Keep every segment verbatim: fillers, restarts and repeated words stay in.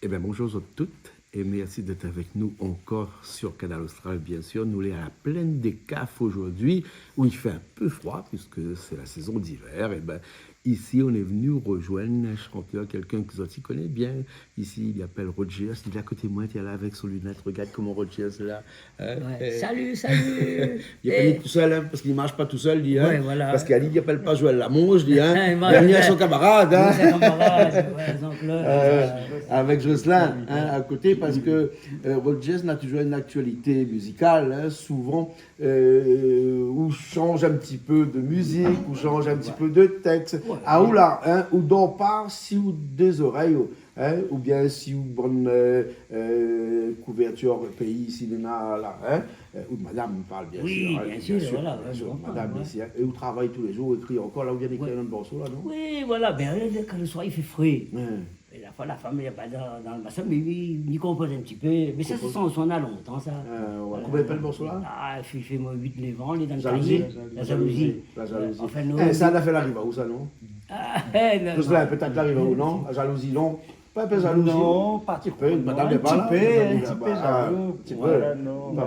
Eh ben, bonjour à toutes et merci d'être avec nous encore sur Kanal Austral, bien sûr. Nou lé à la plaine des Cafres aujourd'hui, où il fait un peu froid, puisque c'est la saison d'hiver. Eh ben, ici, on est venu rejoindre un chanteur, quelqu'un que zot i koné bien. Ici, li apèl Rogers, li lé a koté moin, li lé la avèk son linèt. Regard koman Rogers lé la. Hein ? Ouais. Eh. Salut, salut. Li lé pa vni tousèl, hein, parske li marsh pa tousèl, li, hein. Ouais, voilà. Parske li, li apèl pa Joël Lamonge, li, hein. Ouais. Li la vni avèk son kamarad, hein. Oui, son kamarad, ouais, Jean-Claude, euh, avèk Jocelyn, hein, à côté, parce que, euh, Rogers na toujours une actualité musicale, hein, souvent, euh, ou change un petit peu de musique, ou change un petit peu de texte. Ouais. Ah, ou la, hein, ou dor pa si ou dé zorèy, hein, oubien si ou bann, euh, euh, kouvertir péi isi néna la, hein, euh, ou madam, mi parl, bien sûr, hein, bien sûr, voilà, ouais, madam isi, hein, é ou travay tou lé zour, ou ékri ankor, la ou vien ékri in morso la, non ? Oui, voilà, ben, euh, kan le soir i fé fré. Ouais. É la foi, la fanm lé pa dan, dan le basin, mé li, li konpoz in ti pé. Mé sa, sé son, son a lontan, sa. Euh, ouais. Konbien i apèl le morso la ? Ah, i fé, i fé omoin uit, nèf an, li lé dan le kayé. La jalousie. La jalousie. La jalousie. Euh, anfin, nou, eh, sa, la fé la ariv aou sa, non ? Ah, eh, non, non. Tout sa, pétèt la ariv aou, non ? La jalousie, non ? Pa in pé jalousie. Non, pa tro, non. Madam lé pa la, madam lé pa la. In ti pé jalou. Voilà, non, mé,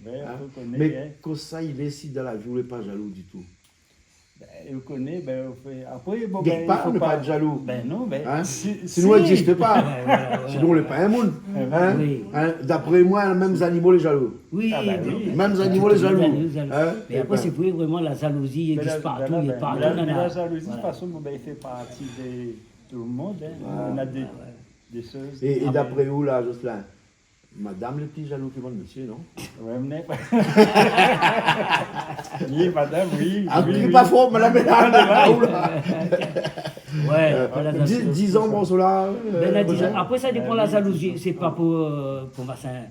mé, hein, ou koné, hein. Mé kosa i lé si dan la vi ou lé pa jalou ditou ? Ben, ou koné, ben, ou fé, apré, bon, ben, i fo pa èt jalou. Ben non, ben, hein ? Si, si nou égzis pa. Ouais, voilà, ouais. Sinon, nou lé pa in moun. Hein ? Oui. Hein ? D'apré moin, mèm zanimo lé jalou. Oui, ah, ben oui. Mèm zanimo lé jalou. Mèm zanimo lé jalou. Hein ? Mé apré, sé vré, vréman, la jalouzi i égzis partou, voilà, ben, partou, mé la, nana. Mé la jalouzi, de tout fason, bon, ben, i fé parti de tout le monde, hein. Ouais. Néna dé, ouais, ouais, dé shoz. É, é d'apré ou la, Jocelyn, madam lé pli jalou ke bann mésyé, non ? Ouais, mé oui, madam, oui. Ah, oui, oui. Pa for, madam, ah, ou la. Ouais, euh, apré la jalouzi, diz an, bon, sa la, euh, ben, la diz an. Apré, sa i dépan la jalouzi. Sé pa pou, euh, pou machin,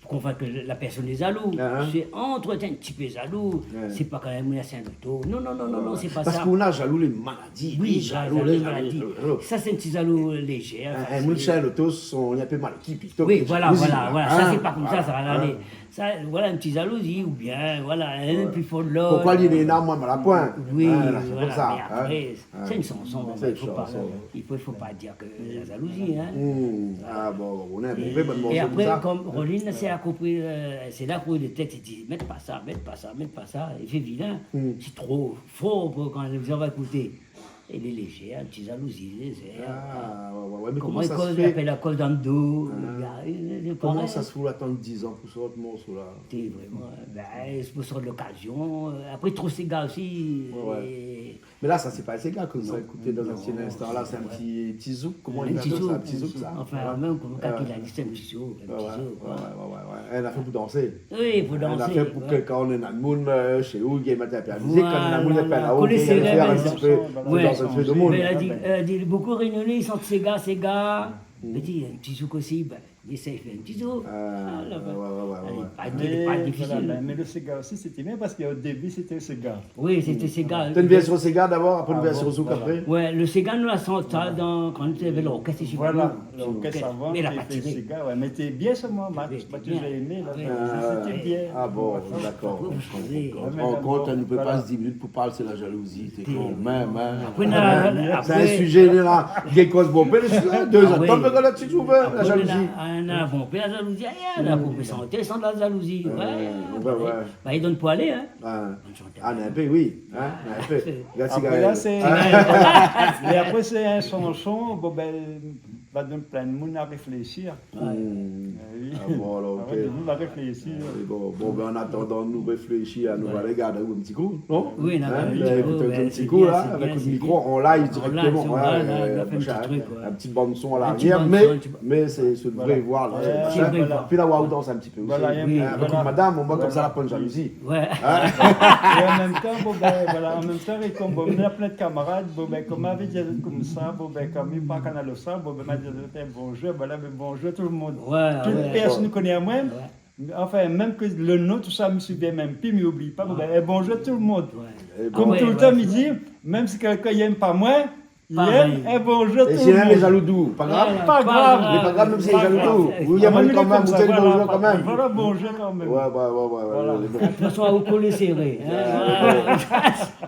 pou konvaink la pèrsone lé jalou. Ah. Sé antretenir in ti pé jalou. Ouais. Sé pa kan mèm ou lé in loto. Non, non, non, non, non, sé pa sa. Parske ou na jalou lé maladi. Oui, jalou, jalou lé maladi. Sa, sé in ti jalou lézèr, fasil. In moun i sar loto, son, li lé in pé mal ékipé, li tok, oui, voilà, voilà. Sa, sé pa konmsa, sa, voilà. Sa, voilà, in ti jalouzi, oubien, voilà, in pli for de lot. Poukosa li néna, moin, ma la poin ? Oui, voilà, mé apré, sé in shanson, i fo pa, i fo, i fo pa dir ke la jalouzi, hein. Hmm. Ah bon, ou néna in mové bann morso konmsa. É apré, kom Roline, sé la konpri, euh, sé la konpri le tèks, li di, mèt pa sa, mèt pa sa, mèt pa sa, li fé vilin. Hmm. Sé tro for pou kan lé zan va ékouté. É lé lézèr, in ti jalouzi, lézèr. Ah, ouais, ouais, ouais, mé koman sa i koz, i apèl la koz dan le do. Ah. Koman sa i fé ou la atann diz an pou sort morso la ? Té vréman, ben, sé pou sort lokazion. Euh, apré, tro séga osi. Ouais, ouais. É mé la, sa, sé pa in séga ke nou sa ékouté dan in ti instan la, sé in ti, ti zouk, koman i apèl sa ? In ti zouk, in ti zouk, sa. Anfin, mèm koman, kan i la di, sé in ti zouk, in ti zouk, ouais, ouais, ouais. In afèr pou dansé. Oui, pou dansé, in afèr pou ke kan néna moun, euh, shé ou, i mèt in pé la mizik, kan néna moun i apèl aou, i fé in ti pé, pou dans in ti pé de moun. Mé la di, euh, di, bonpé Rényoné i shant séga, séga. Mm. Li di, in ti zouk osi, ben, li éséy fé in ti zouk. Ah, la, ben, ouais, ouais, ouais, ouais. Lé pa, lé pa difisil. Mé voilà, ben, mé le séga osi, sété bien parske o débi, sété le séga. Oui, sété séga. Té in vèrsion séga dabor, apré in vèrsion zouk apré. Ah bon, voilà. Ouais, le séga, nou la shant sa dan, kan nou té avèk lorkès isi. Voilà, lorkès avan, té fé séga, ouais, mé té bien solman, moin la touzour émé, la, sété bien. Ah bon, dakor. Apré, ou konpran. Ou konpran, nou pé pa pass dis minit pou parl si la jalouzi, sé kan mèm, hein. Sé in sizé, la, i koz bonpé, dé zan, tan ke la ti trouv la jalouzi. Ah, non, bonpé la jalouzi, ah, la bonpé santé san la jalouzi, ouais, ouais. Ba, i donn pou alé, hein. Ah, in pé, oui. Hein, in pé. Gard si... Apré la, sé, mé apré, sé in shanson, bon, ben, va donn plin moun a réfléshir. Hmm. Ah oui. Ah bon, alor, OK. Apré, tout moun va réfléshir. Ah oui, bon, bon, ben, an atandan nou réfléshi, nou va alé gard in ti kou, non ? Oui, nou va gard in ti kou, ben, sé bien, sé bien. Avèk le mikro, an live dirèkteman, voilà, nou va fé in ti trik, ouais. In ti bann son a larièr, mé sé, sé in vré voi la, sé in vré voi. Pi la, ou dans in ti pé osi. Voilà, avèk out madam, ou voi konmsa, la poin jalouzi. Ouais. Hein ? É an mèm tan, bon, ben, voilà, an mèm tan, é kom, bon, nou na plin kamarad, bon, ben, kom ma vi di azot konmsa, bon, ben, kom mi pa Kanal Austral, bon, ben, ma di azot, eh, bonjour, voilà, ben, bonjour tout le monde. Ouais, ouais. Tout pèrsone i koné amoin. Ouais. Anfin, mèm ke le non, tousa, mi souvien mèm pi, mi oubli pa, bon, ben, eh, bonjour tout le monde. Ouais. Kom toultan, mi di, mèm si kèlkin i èm pa moin, Parèy. Lèv in bonzour tout le moun. É si lé zalou, pa grav. Voilà, pa grav. Mé pa grav, mèm si lé zalou, ou i di amoin kanmèm, ou di bonzour kanmèm. Voilà, bonzour kanmèm. Ouais, ouais, ouais, ouais, ouais, ouais. De tout fason, ou koné, sé vré, hein. Ouais, ouais.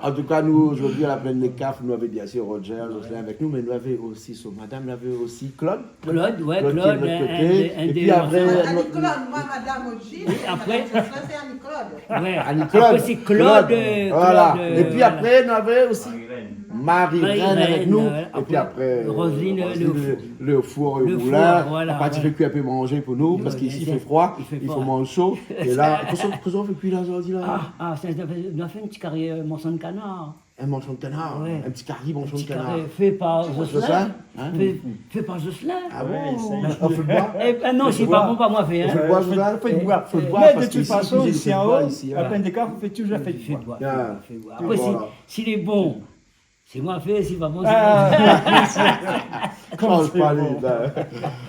An tou ka, nou, zordi, à la Plaine des Cafres, nou lavé biensir Roger, Jocelyn avèk nou, mé nou lavé osi son madam, nou lavé osi Claude. Claude, ouais, Claude, Claude, ki lé de lot koté. In, in, in dé, anfin, Annie-Claude, moin, madam Oji, é madam Jocelyn, sé Annie-Claude. Ouais. Annie-Claude. Apré, sé Claude, Claude, euh, voilà. Claude, euh, voilà. É pi apré, nou lavé osi Marie-Reine. Marie-Reine avèk nou. Marie-Reine, euh, é pi apré, euh, Roselyne, Roselyne, le, le four é le moulin. Le four, voilà, ouais. Parti fé kui in pé manzé pou nou, parské isi i fé froi, i fo manz sho. Sé sa. É la, kosa, kosa ou fé kui la, zordi la ? Ah, ah, sa, nou la fé, nou la fé in ti kari, euh, manson de kanar. In manson de kanar, ouais. In ti kari manson de kanar. In ti kari fé par Jocelyn. Jocelyn, hein ? Fé, fé par Jocelyn. Ah bon ? Ouais, sa i fé. An fé d'boi ? Eh ben non, sé pa bon, pa moin fé, hein. Fé d'boi, Jocelyn ? Fé d'boi. Fé d'boi, mé de tout fason, isi, an o, la Plaine des Cafres, i fé touzour fé d'boi. Fé d'boi, fé d'boi. Voilà. Apré, si, si lé bon, sé moin fé, si lé pa bon, sé pa bon. Shanz pa, lé bon.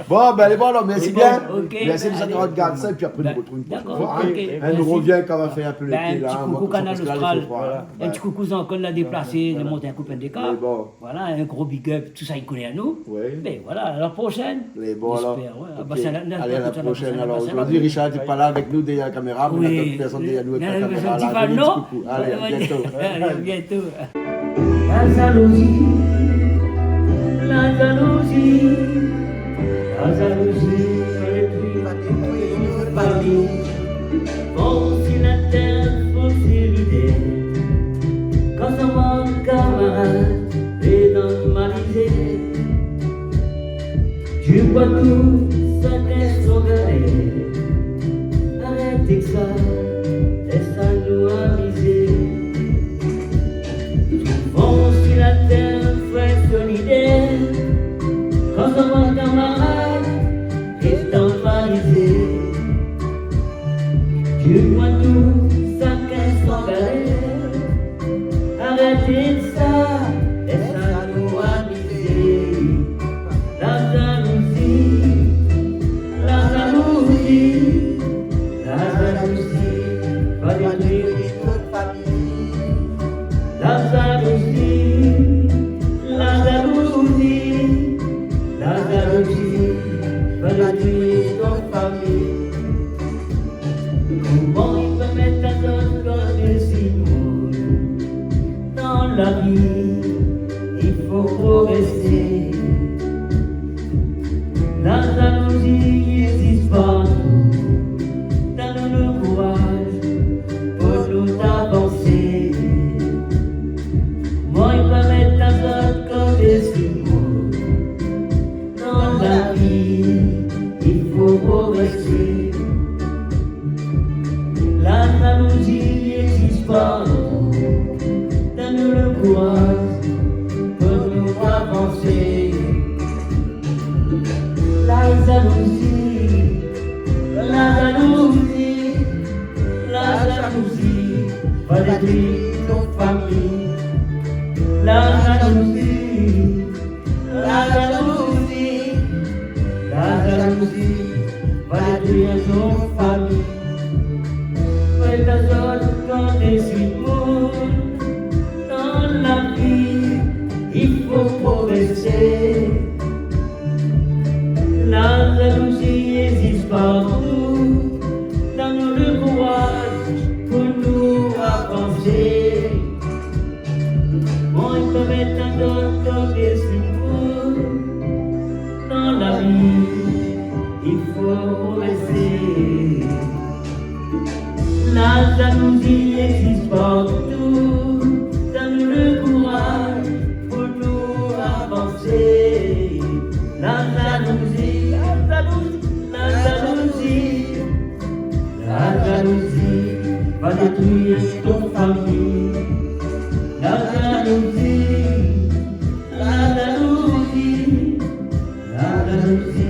Bon, ben, lé bon, alor, mèrsi bien. Lé bon, ok, alé. Mèrsi de sa, nou rogard sa, é pi apré, nou artrouv in proshin foi, hein. Dakor, ok. Hein, nou rovien kan nou fé in pé lété la, moin, parské la i fé froi. Ben, in ti koukou Kanal Austral. Voilà. In ti koukou Jean-Claude la déplasé, la mont in kou Plaine des Cafres. Mé bon. Voilà, in gro big up, tout sa i koné anou. Oui. Mé voilà, à la prochaine. Lé bon, alor. J'espère, ouais. Ok. Ah, bah, ça, là, là, alé, à la prochaine, alor. Zordi, Richard lété pa la avèk nou dèrièr la kaméra, mé na dot pèrsone dèrièr nou avèk la kaméra la. Oui. Non, non, mé je dis pas non. Alé, a bientôt. Allez, à bientôt. La jalousie, la jalousie, la jalousie va détruire, va détruire notre famille. Bon, si la tèr fo solidèr, kan sa mank kamarad lé normalizé. Tu vois tout, chacun son galère. Arèt èk sa, lès anou amizé. Bon, si la tèr fo solidèr, kan sa mank kamarad lé normalizé. Tu vois tout, chacun son galère. Arèt èk sa, lès anou amizé. La jalousie, la jalousie, la jalousie va détruire notre famille. La jalousie, la jalousie, la jalousie va détruire notre famille. Koman i pé mèt azot koté si moun ? Dan la vi, i fo progrésé. La jalouzi i égzis partou. Donn anou le kouraj pou nou avansé. Koman i pé mèt azot koté si moun ? Dan la vi, i fo progrésé. La jalouzi i égzis partou. Donn anou le kouraj pou nou avansé. La jalouzi, la jalouzi, la jalouzi va détruir nout famiy. La jalouzi, la jalouzi, la jalouzi va détruir nout famiy. Fé ta zot kan dé si moun. Dan la vi, i fo progrésé. La jalouzi i égzis partou. Donn anou le kouraj pou nou avansé. Koman i pé mèt azot koté si moun ? Dan la vi, i fo progrésé. La jalouzi i égzis partou. Donn anou le kouraj pou nou avansé. La jalouzi, la jalouzi, la jalouzi. La jalouzi va détruir nout famiy. La jalouzi, la jalouzi, la jalouzi